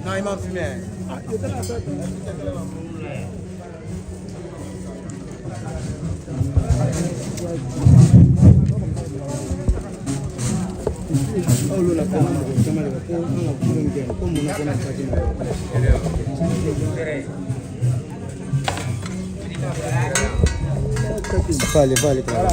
Non, il m'a fumé. Fale, fale, cara.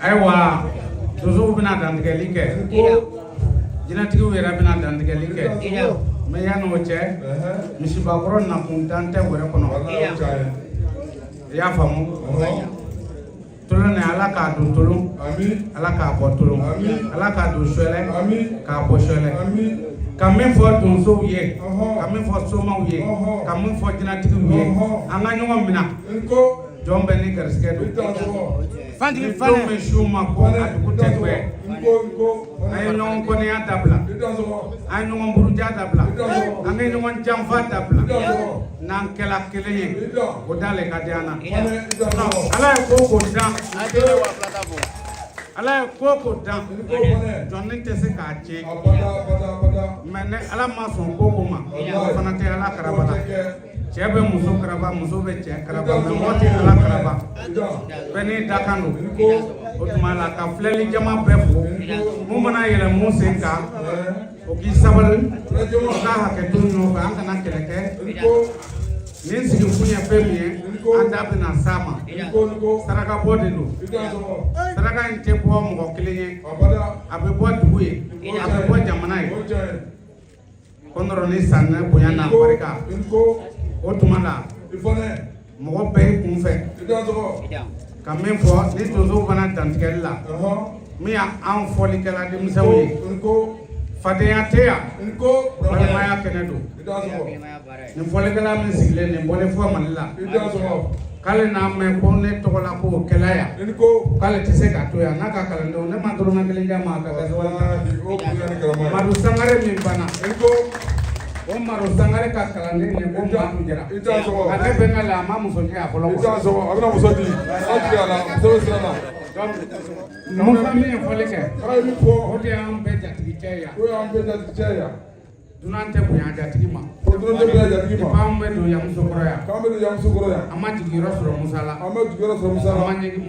Ayiwa donsow bɛna dantigɛli kɛ, jinɛtigiw yɛrɛ bɛna dantigɛli kɛ, mais yanni o cɛ misibakɔrɔ nakun dan tɛ wɛrɛ kɔnɔ. I y'a faamu? Tolon ni Ala k'a don tolon, Ala k'a bɔ tolon, Ala k'a don sɔlɛ, k'a bɔ sɔlɛ. Ka min fɔ donsow ye, ka min fɔ somaw ye, ka min fɔ jinɛtigiw ye, an ka ɲɔgɔn minɛ. Jɔn bɛ ni garisɛgɛ don. Ni don min su ma ko a dugu tɛ gbɛ. An ye ɲɔgɔn kɔniya dabila, an ye ɲɔgɔn buruja dabila, an ye ɲɔgɔn janfa dabila. N'an kɛla kelen ye, o da le ka di an na. Ala ye ko ko dan. Ala ye ko o ko dan, jɔnni tɛ se k'a tiɲɛ. Mais ni Ala ma sɔn ko o ko ma, o fana tɛ Ala karaba la. Cɛ bɛ muso karaba, muso bɛ cɛ karaba, mais mɔgɔ tɛ Ala karaba. Bɛɛ n'i dakan don. O tuma la ka filɛli jama bɛɛ fo. Mun mana yɛlɛ mun sen kan, o k'i sabali, o ka hakɛto ɲɔgɔn fɛ, an kana kɛlɛ kɛ. Nin sigikun ye fɛn min ye, an da bɛna s'a ma. Saraka bɔ de don. Saraka in tɛ bɔ mɔgɔ kelen ye, a bɛ bɔ dugu ye, a bɛ bɔ jamana ye. Kɔnɔrɔ ni sanɛ bonya n'a barika. O tuma la mɔgɔ bɛɛ y'i kun fɛ ka min fɔ ni donsow fana dantigɛli la, min y'an fɔlikɛla denmisɛnw ye, fadenya tɛ yan, balimaya kɛnɛ don. Nin fɔlikɛla min sigilen nin bɔlen fɔ Mali la, k'ale n'a mɛn ko ne tɔgɔ la k'o kɛla yan, k'ale tɛ se k'a to yan n'a ka kalandenw. Ne ma dɔrɔmɛ kelen d'a ma a ka gasoil ta. Madu Sangare min banna, o Madu Sangare ka kalanden de ko Madu Jara. Nka ne bɛnkɛ la, a ma muso di a fɔlɔ. A bɛna muso di, aw jigi a la, muso bɛ sira la. Donc Musa min ye fɔli kɛ, o de y'an bɛɛ jatigicɛ ye yan. O y'an bɛɛ jatigicɛ ye yan. Dunan tɛ bonya jatigi ma. Ko dunan tɛ bonya jatigi ma. K'an bɛ don Yamuso kɔrɔ yan. K'an bɛ don Yamuso kɔrɔ yan. An ma jigiyɔrɔ sɔrɔ Musa la. An ma jigiyɔrɔ sɔrɔ Musa la.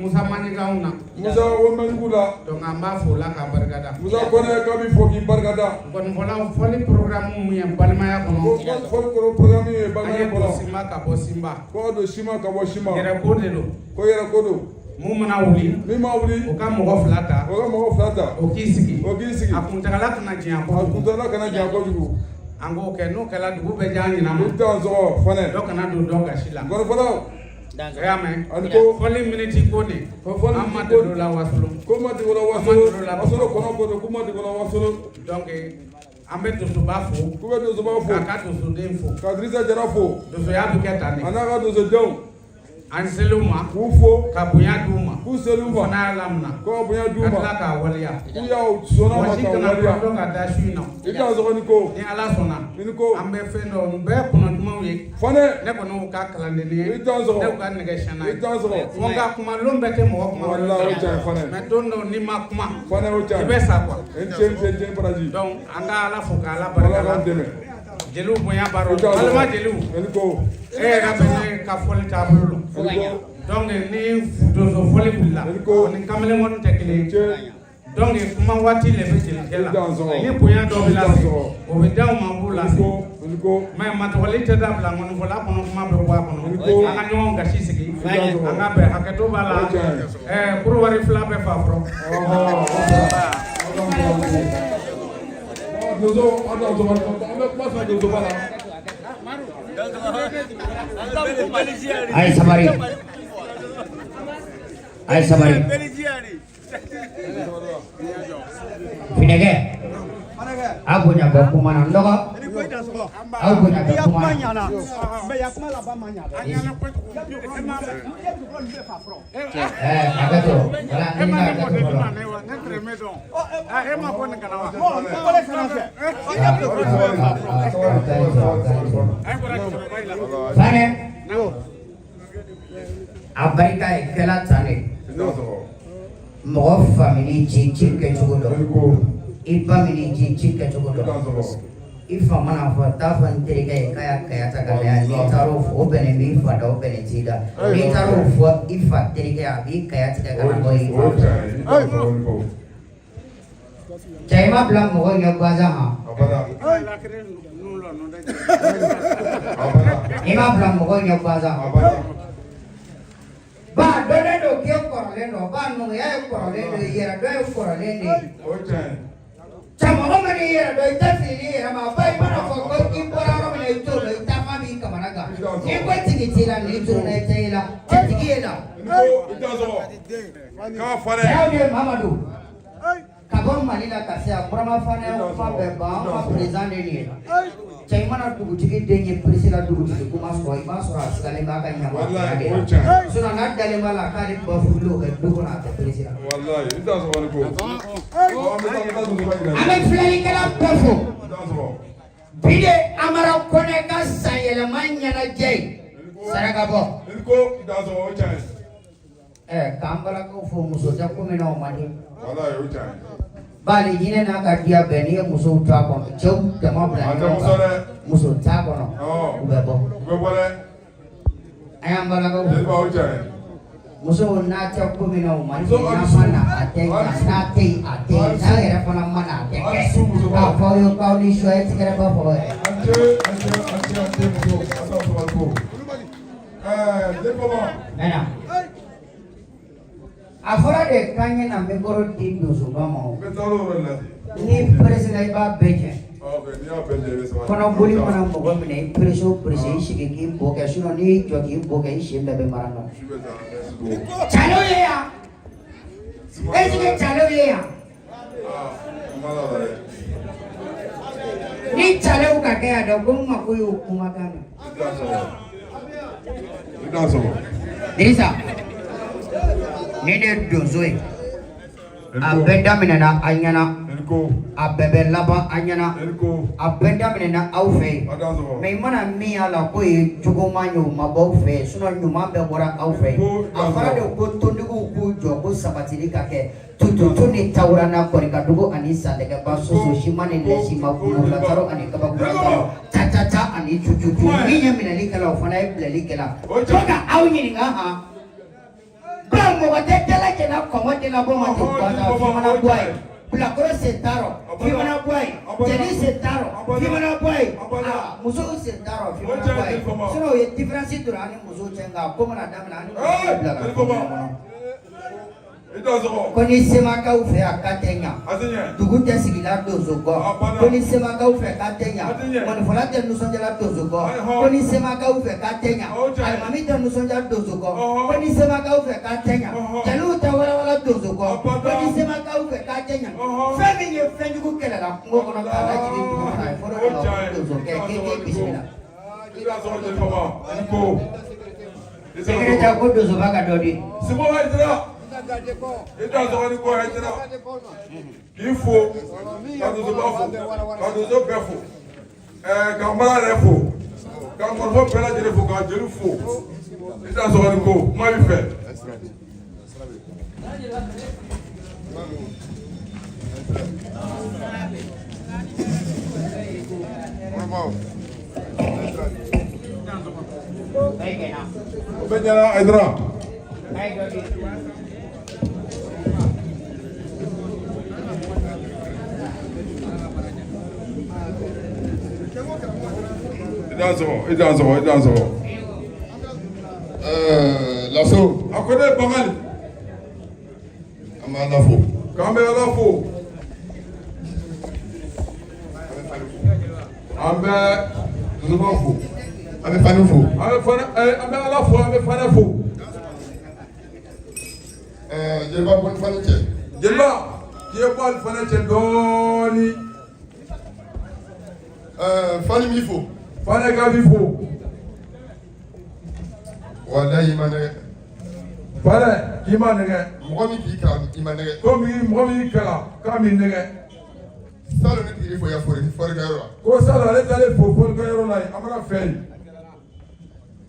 Musa ma ɲigin anw na. Musa o ma ɲugu la. Donc an b'a fo o la k'a barikada. Musa Kɔnɛ k'a b'i fo k'i barikada. Nkɔnifɔlaw, fɔli programme mun ye balimaya kɔnɔ. Ko fɔli kɔnɔ programme ye balimaya kɔnɔ. An ye don Sima ka bɔ Simba. Ko ka don Sima ka bɔ Sima. Yɛrɛ ko de don. Ko yɛrɛ ko don. Mun mana wuli. Min ma wuli. O ka mɔgɔ fila ta. O ka mɔgɔ fila ta. O k'i sigi. O k'i sigi. A kuntagala kana janya kojugu. A kuntagala kana janya kojugu. An k'o kɛ, n'o kɛra dugu bɛɛ diya ɲinan ma. I t'an sɔgɔ fana. Dɔ kana don dɔ gasi la. Nkɔnifɔlaw. I y'a mɛn. Ani ko. Fɔli miniti ko de. Fɔli An ma deli o la Wasolo. Ko ma deli o la Wasolo. Wasolo kɔnɔ ko don, k'u ma deli o la Wasolo. Donc an bɛ donsoba fo. K'u bɛ donsoba fo. K'a ka donsoden fo. Ka Dirisa Jara fo. Donsoya bɛ kɛ tan de. A n'a ka donsodenw. An sel'u ma. K'u fo. Ka bonya d'u ma. K'u sel'u ma. U fana y'a lamina. Ko ka bonya d'u ma. Ka tila k'a waleya. K'u y'a sɔnna ma Mɔgɔ si ka kana waleya. dɔ ka da su in na. I t'an sɔgɔ ni ko. Ni Ala sɔnna. Ni ko. An bɛ fɛn dɔ, nin bɛɛ kɔnɔ dumanw ye. Fane. Ne kɔni y'u ka kalanden ye. I t'an sɔgɔ. Ne y'u ka nɛgɛsiɲɛna ye. I t'an sɔgɔ. Fo n ka kuma, lon bɛɛ tɛ mɔgɔ kuma. Walahi o tiɲɛ ye Fane. Mais don dɔw n'i ma kuma. Fane o tiɲɛ. I bɛ sa quoi. I ni ce, i ni ce, i ni ce baraji. Donc an ka Ala fo k'Ala barika Ala la. k'an dɛmɛ. Jeliw bonya b'a rɔ. I t'an sɔgɔ. Balima jeliw. I ni ko. E yɛrɛ bɛ ne ka fɔli taabolo la. Donc ni donso fɔli wulila, o ni kamalenkɔni tɛ kelen ye. Donc kuma waati le bɛ jelikɛ la. Ni bonya dɔ bɛ lase, o bɛ d'aw ma, u b'o lase. Mais matɔgɔli tɛ dabila nkɔnifɔla kɔnɔ, kuma bɛ bɔ a kɔnɔ. An ka ɲɔgɔn gasi sigi, an ka bɛn, hakɛto b'a la. Ɛɛ korowari fila bɛ fa fɔlɔ. Donso, an t'an sɔgɔ, an bɛ kuma fɛ donsoba la. A ye sabari, a ye sabari. Finɛkɛ, aw bonya bɛ kuma na n dɔgɔ, aw bonya bɛ kuma na. Ɛɛ hakɛto, wala ni ka hakɛto fɔlɔ. Fane, a barika ye kɛla tan de. Mɔgɔ fa min ci ci kɛcogo dɔn, i ba min ci ci kɛcogo dɔn, i fa mana fɔ taa fɔ n terikɛ ye k'a y'a kaya ta ka na yan, n'i taara o fɔ o bɛnnen b'i fa da, o bɛnnen t'i da. N'i taara o fɔ i fa terikɛ ye, a b'i kaya tigɛ ka na bɔ i fa. Cɛ, i ma bila mɔgɔ ɲɛ gansan han. I ma bila mɔgɔ ɲɛ gansan. Ba dɔnnen don k'e kɔrɔlen don, ba numuya ye kɔrɔlen de ye, yɛrɛdɔn ye kɔrɔlen de ye. Cɛ, mɔgɔ mana i yɛrɛ dɔn, i tɛ fili i yɛrɛ ma. Ba, i mana fɔ ko i bɔra yɔrɔ min na, i t'o dɔn, i taa fan b'i kamana gan. N'i ko tigi t'i la, n'i tununna, i tɛ i la, cɛ tigi ye la. Cɛw de ye Mamadu. Ka bɔ Mali la ka se yan, Burama Fane kuma bɛɛ ban, anw ka président de nin ye. Cɛ, i mana dugutigi den ye presse la, dugutigi kuma sɔrɔ, i b'a sɔrɔ a sigalen b'a ka ɲama de la. Sinon n'a dalen b'a la k'ale bafuruli o kɛ du kɔnɔ, a tɛ presse la. An bɛ filɛlikɛla bɛɛ fo. Bi de Amara Kɔnɛ ka sanyɛlɛma ɲɛnajɛ ye, saraka bɔ. K'an balakaw fo muso tɛ ko min na o man di. Walayi o tiɲɛ. Bali jinɛ n'a ka diya bɛɛ n'i ye musow to a kɔnɔ cɛw dama bila A tɛ ɲɔgɔn muso kan dɛ. Muso t'a kɔnɔ Ɔ. u bɛ bɔ. U bɛ bɔ dɛ. An y'an balakaw fo. Jeliba o tiɲɛ. Musow n'a tɛ ko min na o man di Muso n'a a ma dusu. na a tɛ ɲa n'a tɛ yen a tɛ yen n'a yɛrɛ fana ma na a tɛ A kɛ dusu muso. K'a fɔ aw ye k'aw ni su a ye tigɛrɛ ba fɔ yɛrɛ. A ni ce a ni ce a ni ce a ni ce muso a ni sɔgɔma ko. Jeliba. Mɛna a fɔra de k'an ye na micro di donsoba ma o. N bɛ taa o yɔrɔ de la ten. N'i pressé la i b'a bɛɛ jɛ. Ok, n'i y'a bɛɛ jɛ i bɛ sabali. Kɔnɔboli mana mɔgɔ minɛ i pressé o pressé i sigi k'i bo kɛ sinon n'i y'i jɔ k'i bo kɛ i sen bɛɛ bɛ mara nɔ. Su bɛ taa merci beaucoup. Calew ye yan est ce que calew ye yan Ah, n ma la dɛ. ni calew ka kɛ yan dɛ ko n mako y'o kumakan na. I t'a sɔrɔ. I t'a sɔrɔ. Dirisa ni de ye donso ye a bɛɛ daminɛna an ɲɛna Eriko. a bɛɛ bɛ laban an ɲɛna Eriko. a bɛɛ daminɛna aw fɛ yen A t'a sɔrɔ. mais i mana min y'a la k'o ye juguman ye o ma bɔ aw fɛ yen sinon ɲuman bɛɛ bɔra aw fɛ yen a fɔra de ko tontigiw k'u jɔ ko sabatili ka kɛ tututu ni tawurana kɔrikadugu ani sandɛgɛba soso siman ni lɛsima kungolataro ani kabakulataro tatata ani cucucu min ye minɛli kɛla o fana ye bilali kɛla fo ka aw ɲininka han ba mɔgɔ tɛ dalajɛla kɔngɔ tɛ labɔ ma ten guwanza f'i mana bɔ a ye bilakoro sen t'a rɔ f'i mana bɔ a ye jeli sen t'a rɔ f'i mana bɔ a ye aa musow sen t'a rɔ f'i mana bɔ a ye sinon o ye différence donna an ni musow cɛ nka ko mana daminɛ an ni musow bɛ bila ka taa ɲɔgɔn kɔnɔ. I t'a sɔrɔ. Ko ni semakaw fɛ yan k'a tɛ ɲa A tɛ ɲɛ. dugu tɛ sigila donso kɔ ko ni semakaw fɛ k'a tɛ ɲa A tɛ ɲɛ. mɔnifɔla tɛ nisɔndiyala donso kɔ Ayi, hɔn. ko ni semakaw fɛ k'a tɛ ɲa O tiɲɛ. alimami tɛ nisɔndiya donso kɔ Ɔhɔn. ko ni semakaw fɛ k'a tɛ ɲa Ɔhɔn. jeliw tɛ walawala donso kɔ A bada. ko ni semakaw fɛ k'a tɛ ɲa Ɔhɔn. fɛn min ye fɛnjugu kɛlɛla kungo kɔnɔ k'a lajigin dugu kɔnɔ a ye fɔlɔ de O la tiɲɛ. ko donso kɛ k'e k'e bisimila. I t'a sɔrɔ jeliba. I ko. I t'a Sekere sɔrɔ. ko donsoba ka dɔ di. Simo Hayidara. I t'a sɔrɔ ni ko Hayidara. K'i fo ka donsoba fo ka donso bɛɛ fo ka mara yɛrɛ fo ka mɔnfɔ bɛɛ lajɛlen fo ka jeli fo i t'a sɔrɔ ni ko kuma b'i fɛ. O bɛɛ ɲɛna Hayidara. I t'a sɔrɔ i t'a sɔrɔ i t'a sɔrɔ. Laso. A ko ne ye Bangali. An b'Ala fo. K'an bɛ Ala fo. An bɛ Donsoba fo. An bɛ Fani fo. An bɛ Fane an bɛ Ala fo an bɛ Fane fo. Jeliba bɔ ni Fani cɛ. Jeliba k'i ye bɔ ali Fane cɛ dɔɔni. Fani b'i fo. Fane ka b'i fo. Walayi i ma nɛgɛ. Fane k'i ma nɛgɛ. Mɔgɔ min k'i kalan i ma nɛgɛ. Ko min mɔgɔ min y'i kalan k'a m'i nɛgɛ. Salon ne tigi fo ya fɔlikɛyɔrɔ la. Ko salon ale taalen fo fɔlikɛyɔrɔ la yen a mana fɛ yen.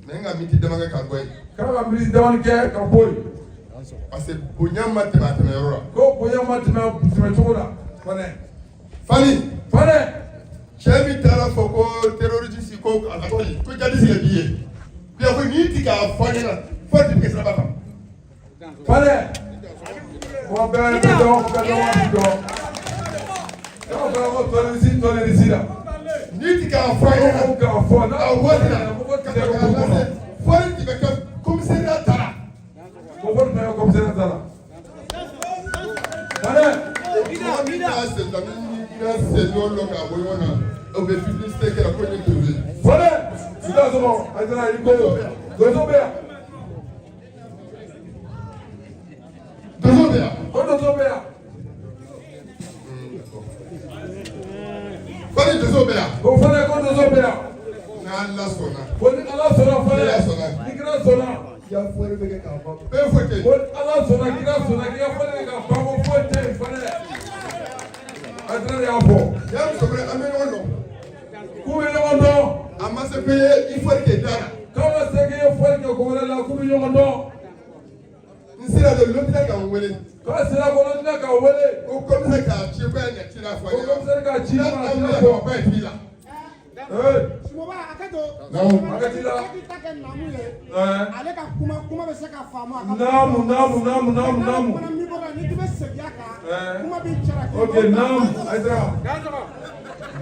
Mais n ka miniti dama kɛ ka bɔ yen. K'a ka miniti damani kɛ ka bɔ yen. Parce que bonya ma tɛmɛ a tɛmɛyɔrɔ la. Ko bonya ma tɛmɛ tɛmɛ cogo la. Fane. Fani. Fane. Cɛ min taara fɔ ko terroriste ko a tɔgɔ di ko jadisi de b'i ye. Bi a ko n'i ti k'a fɔ ɲɛna fo ti bɛ kɛ siraba kan. Fane. Ko bɛɛ bɛ dɔn bɛɛ dɔn waati dɔn. K'a fɔra ko terroriste la. N'i ti k'a fɔ ɲɛna. Ko k'a fɔ n'a a waati la mɔgɔ ka tɛ taa ko k'a lase fɔli ti bɛ kɛ commissariat ta la. Ko fɔli tɛ kɛ commissariat ta la. Fane. Mɔgɔ min t'a sen ta ni n'a sen dɔ lɔ k'a bɔ ɲɔgɔn na o bɛ publicité kɛ la ko n ye donso ye. Fane. I t'a sɔrɔ Hayidara i ko donso bɛ yan. Donso bɛ yan. Ko donso bɛ yan. Fani donso bɛ yan. Ko Fane ko donso bɛ yan. N'Ala sɔnna. Ko ni Ala sɔnna Fane. Ni Ala sɔnna. Ni kira sɔnna. Ya fɔli bɛ kɛ k'a ban. Bɛɛ foyi tɛ yen. Ko ni Ala sɔnna kira sɔnna k'i ka fɔli kɛ k'a ban ko foyi tɛ yen Fane. Hayidara de y'a fɔ. Ya muso fana an bɛ ɲɔgɔn dɔn. K'u bɛ ɲɔgɔn dɔn. A ma se fɛn ye i fɔli kɛ da la. K'a ma se k'i ye fɔli kɛ ko wɛrɛ la k'u bɛ ɲɔgɔn dɔn. N se dɔn lopita ka n wele. K'a sera ko lopita k'a wele. Ko commissaire k'a ci ko ye na ci la fɔ. Ko commissaire k'a ci n'a ma an ci la bɛna fɔ. fɔ ko ye t'i la. Ee. Sumoba a ka to. Naamu. A ka t'i la. E k'i ta kɛ naamu ye. Ɛɛ. Ale ka kuma kuma bɛ se ka faamu a ka. Naamu naamu naamu naamu naamu. Fana min bɔra n'i k'i bɛ segin a kan. Ɛɛ. Kuma b'i cara. Ok naamu Hayidara.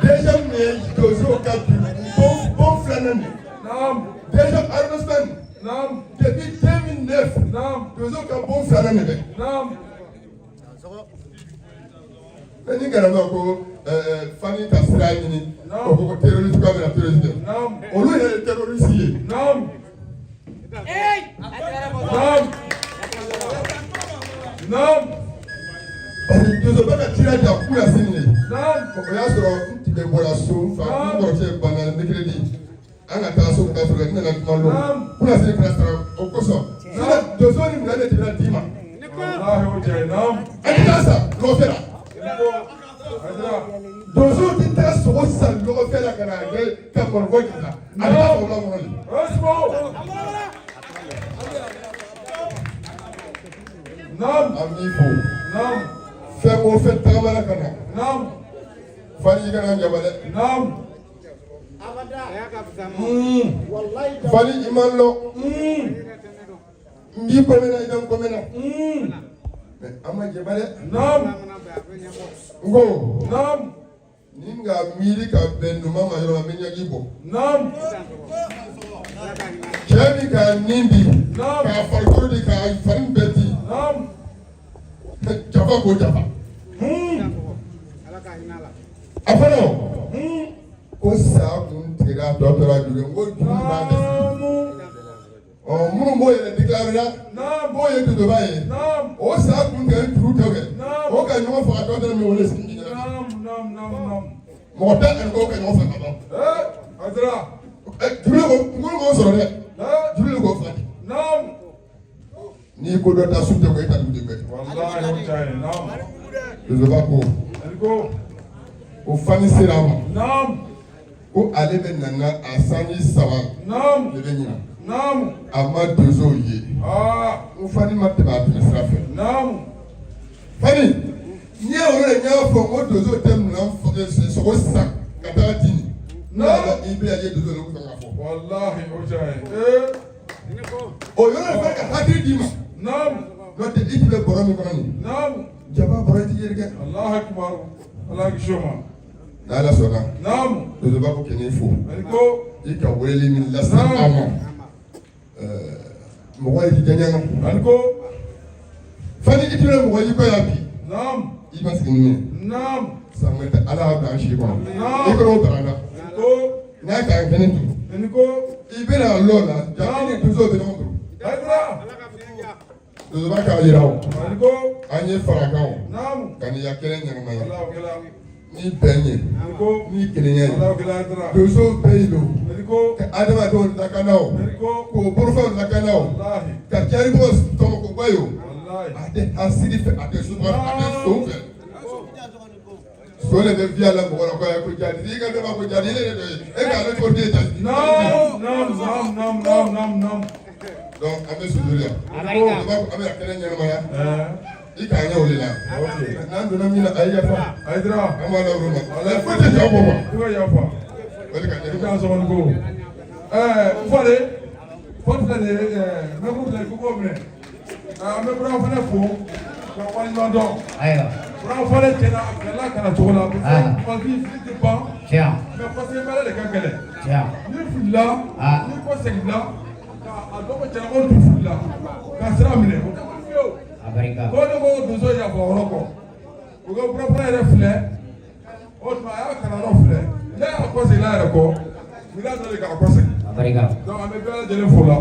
Deuxième ye donso ka bi bon bon filanan nin. Naamu. Deuxième arrondissement nin. Naamu. Depuis 2009. Naamu. Donso ka bon filanan nin dɛ. Naamu. Mais ni garama ko Fani ka sira ɲini. Naamu. O ko ko terroriste k'a bɛna terroriste kɛ. Naamu. Olu yɛrɛ ye terroriste ye. Naamu. Naamu. Naamu. Parce que donsoba ka cira di a kunna sini de. Naamu. O y'a sɔrɔ n tun bɛ bɔra so n fa n kɔrɔcɛ banna mercredi an ka taa so ka taa sɔrɔ n nana kuma lon kunna sini fana sara o kosɔn sisan donso ni minɛn de tɛmɛna d'i ma. Walahi o jɛ naamu. An tɛ taa san lɔgɔfɛ la. Hayidara. Donso tɛ taa sogo san lɔgɔfɛ la ka na kɛ ka mɔnifɔ k'i la a bɛ taa sogo kɔnɔ de. Osmo. Naamu. An b'i fo. Naamu. Fɛn o fɛn tagamana ka na. Naamu. Fani i kana n jaba dɛ. Naamu. Abada. Walayi. Fani i ma n lɔn. N b'i kɔmɛna i bɛ n kɔmɛna. Mais an ma jaba dɛ. Naamu. N ko. Naamu. Ni n ka miiri ka bɛn ɲuman ma yɔrɔ la n bɛ ɲɛji bɔ. Naamu. Cɛ min k'a nin di. Naamu. K'a farikolo di k'a fari bɛɛ di. Naamu. Jafa k'o jafa. A fɔlɔ. Ko sa kun tigɛra a tɔ tora juru ye n ko juru b'a bɛɛ sigi. Naamu. Ɔ minnu b'o yɛrɛ déclaré la. Naamu. B'o ye donsoba ye. Naamu. O sa kun tigɛra juru tɔ kɛ. Naamu. O ka ɲɔgɔn faga tɔ tora min wele sigi. Naamu naamu naamu naamu. Mɔgɔ tɛ ani ko ka ɲɔgɔn faga ka ban. Ee Hayidara. Juru de ko n ko k'o sɔrɔ dɛ. Ee. Juru de k'o faga. Naamu. N'i ko dɔ ta su tɛ ko e ta dugu de bɛ. Walahi o jɛ naamu. Donsoba ko. Ali ko. Ko Fani sera a ma. Naamu. Ko ale bɛ nana a sanji saba. Naamu. De bɛ ɲina. Naamu. A ma donsow ye. Aa. N ko Fani ma tɛmɛ a tɛmɛ sira fɛ. Naamu. Fani n'i y'a wele n y'a fɔ n ko donso tɛ minɛn sogo san ka taa di nin. Naamu. I bɛna ye donso de ko kan ka fɔ. Walahi o jɛ ee. O yɔrɔ de fana ka hakili d'i ma. Naamu. N'o tɛ i tun bɛ bɔrɔ min kɔnɔ nin. Naamu. Jaba bɔrɔ i ti yeri kɛ. Alahu akibaru. Ala kisi o ma. N'Ala sɔnna. Naamu. Donsoba ko k'i fo. Ali ko. I ka weleli min lase an ma. Mɔgɔ y'i diya ɲɛ. Ali ko. Fani i tun bɛ mɔgɔ y'i kɔ yan bi. Naamu. I ma sigi ni min ye. Naamu. San wɛrɛ tɛ Ala y'a bila an si kɔnɔ. Naamu. I kɔnɔ o bara la. Ali ko. N'a k'an kɛnɛ dun. Ali ko. I bɛna lɔ la. Jaa i ni donso bɛ ɲɔgɔn bolo. Hayidara. Donsoba k'a yira o. Ali ko. An ye farakan o. Naamu. Ka n'i ya kɛnɛ ɲɛnamaya. Alahu kɛla. Ni bɛn ye. Ali ko. Ni kelenya ye. Alahu kɛla Hayidara. Donso bɛɛ yi don. Ali ko. Ka adamadenw lakana o. Ali ko. K'o bolofɛnw lakana o. Walahi. Ka caribɔ tɔmɔ k'o bɔ yen o. Walahi. A tɛ hasidi fɛ a tɛ suma a tɛ son fɛ. Son de bɛ fiya la mɔgɔ la ko ayi ko jadi i ka dɔ b'a ko jadi ne de ye e k'ale ko den jadi. Naamu naamu naamu naamu naamu naamu naamu. Donc an bɛ sojɔ yan. Abarika. An bɛ kɛnɛ ɲɛnamaya. Ɛɛ. I k'an ɲɛ o de la. Ok. N'an donna min na a ye yafa. Hayidara. An b'a la olu ma. Foyi tɛ ja bɔ ma. I ka yafa. O de ka I ɲɛ. ka sɔgɔli ko. Ɛɛ n fɔlen. Fɔli filɛ nin ye ɛɛ mɛkuru filɛ nin ye koko minɛ. An bɛ Burama fana fo ka waleɲuman dɔn. Ayiwa. Burama fana tiɲɛna a gɛlɛla kana cogo la. Parce que fili tɛ ban. Tiɲɛ. Mais parce que baara de ka gɛlɛn. Tiɲɛ. Ni filila. Ah. Ni ko seginna. Ka a dɔn ko tiɲɛna ko tun filila. Ka sira minɛ. O tɛ ko fiyewu. Abarika. Ko ne ko donso yafa yɔrɔ kɔ. O ka Burama fana yɛrɛ filɛ. O tuma a y'a kalanyɔrɔ filɛ. N'a y'a kɔsegin a yɛrɛ kɔ. Wula dɔ de k'a kɔsegin. Abarika. Donc an bɛ bɛɛ lajɛlen fo la.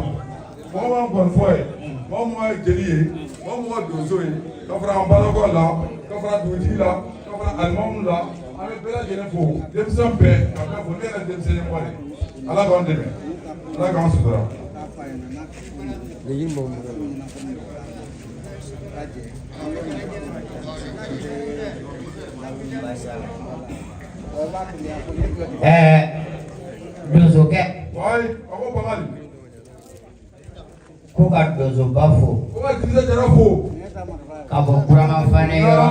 Mɔgɔ m'an kɔni fɔ ye. Mɔgɔ mun ka jeli ye. Mɔgɔ mun ka donso ye. Ka fara an balakaw la. Ka fara dugutigi la. Ka fara alimamu la. An bɛ bɛɛ lajɛlen fo. Denmisɛn bɛɛ ka bɛɛ fo. Ne yɛrɛ ye denmisɛn ɲɛmɔgɔ de ye. Ala k'an dɛmɛ. Ala k'an sutura. Ɛɛ donsokɛ. Wayi, a ko Bakari. Ko ka donsoba fo. Ko ka Dirisa Jara fo. Ka bɔ Burama Fanɛ yɔrɔ.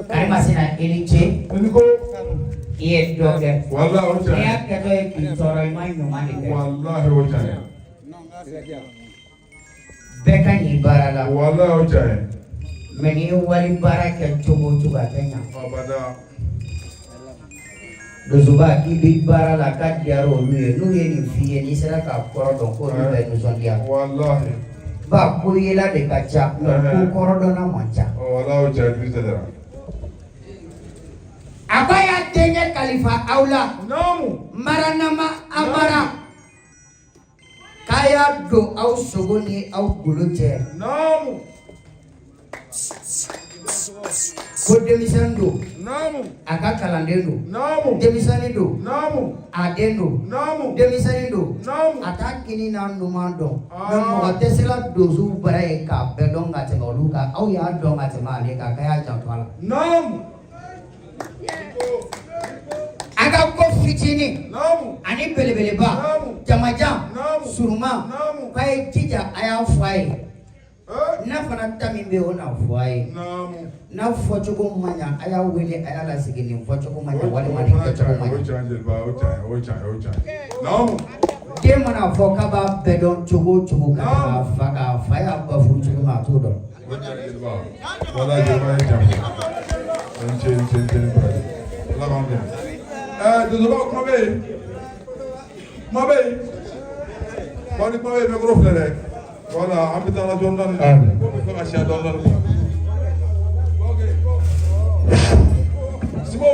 Karimasina, i ni ce. I ni ko. I ye dɔ kɛ. Walahi, o N'i tiɲɛ. y'a kɛtɔ ye k'i tɔɔrɔ, i ma ɲuman de kɛ. Walahi, o tiɲɛ. Bɛɛ ka ɲi baara la. Walahi, o tiɲɛ. Mɛ n'i ye wali baara kɛ cogo o cogo, a tɛ ɲa. Abada. Donsoba, k'i bɛ baara la k'a diyara olu ye, n'u ye nin f'i ye, n'i sera k'a kɔrɔ dɔn, k'olu bɛ nisɔndiya. Walahi. Ba, ko yela de ka ca, mɛ ko kɔrɔdɔnna man ca. Walahi, o tiɲɛ, Idrissa Jara. A ko a y'a denkɛ kalifa aw la. Naamu. Maranama amara k'a y'a don aw sogo ni aw golo cɛ. Naamu. Ko denmisɛnnin don. Naamu. A ka kalanden don. Naamu. Denmisɛnnin don. Naamu. A den don. Naamu. Denmisɛnnin don. Naamu. A t'a kini n'a numan dɔn. Ah. Mɛ mɔgɔ tɛ se la donsow bara ye k'a bɛɛ dɔn ka tɛmɛ olu kan. Aw y'a dɔn ka tɛmɛ ale kan, k'a y'a janto a la. Naamu. A ka ko fitinin Naamu. ani belebeleba. Naamu. Jamajan. Naamu. Surunman. Naamu. K'a ye jija, a y'a fɔ a ye. Eh? N'a fana ta min bɛ yen, o n'a fɔ a ye. Naamu. N'a fɔcogo ma ɲa, a y'a wele, a y'a lasigi, nin fɔcogo ma ɲa walima nin kɛcogo ma O ɲa. tiɲɛ, jeliba, o tiɲɛ, o tiɲɛ, o tiɲɛ. Naamu. Den mana fɔ k'a b'a bɛɛ dɔn cogo o cogo ka tɛmɛ a fa kan, a fa y'a bafuru cogo min, a t'o dɔn. O tiɲɛ, jeliba. Walahi, jeliba ye tiɲɛ fɔ. I ni ce, i ni ce, i ni ce, i ni baraji. Ala k'an bɛn. Donsoba, kuma bɛ yen. Kuma bɛ yen. Bon, ni kuma bɛ yen, micro filɛ dɛ. Voilà, an bɛ taa la dɔɔni dɔɔni. Ko bɛ fɛ ka siya dɔɔni dɔɔni. Ok. Sibo,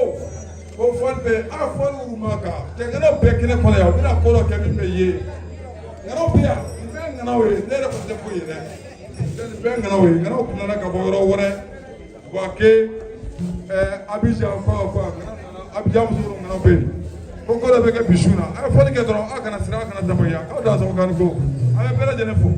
ko fɔli bɛ a fɔli ma kan. Cɛ ŋanaw bɛɛ kɛnɛ kɔnɔ yan, u bɛna ko dɔ kɛ min bɛ ye. Ŋanaw bɛ yan, nin bɛɛ ye ŋanaw ye, ne yɛrɛ kɔni tɛ foyi ye dɛ. Nin bɛɛ ye ŋanaw ye, ŋanaw kun nana ka bɔ yɔrɔ wɛrɛ. Bouaké, Abidjan, fa fa, ŋana nana, Abidjan muso ŋanaw bɛ yen. Ko ko dɔ bɛ kɛ bi su in na, a ye fɔli kɛ dɔrɔn, aw kana siran, aw kana dabaya, k'aw da sɔgɔ kan ko. A bɛ bɛɛ lajɛlen fo.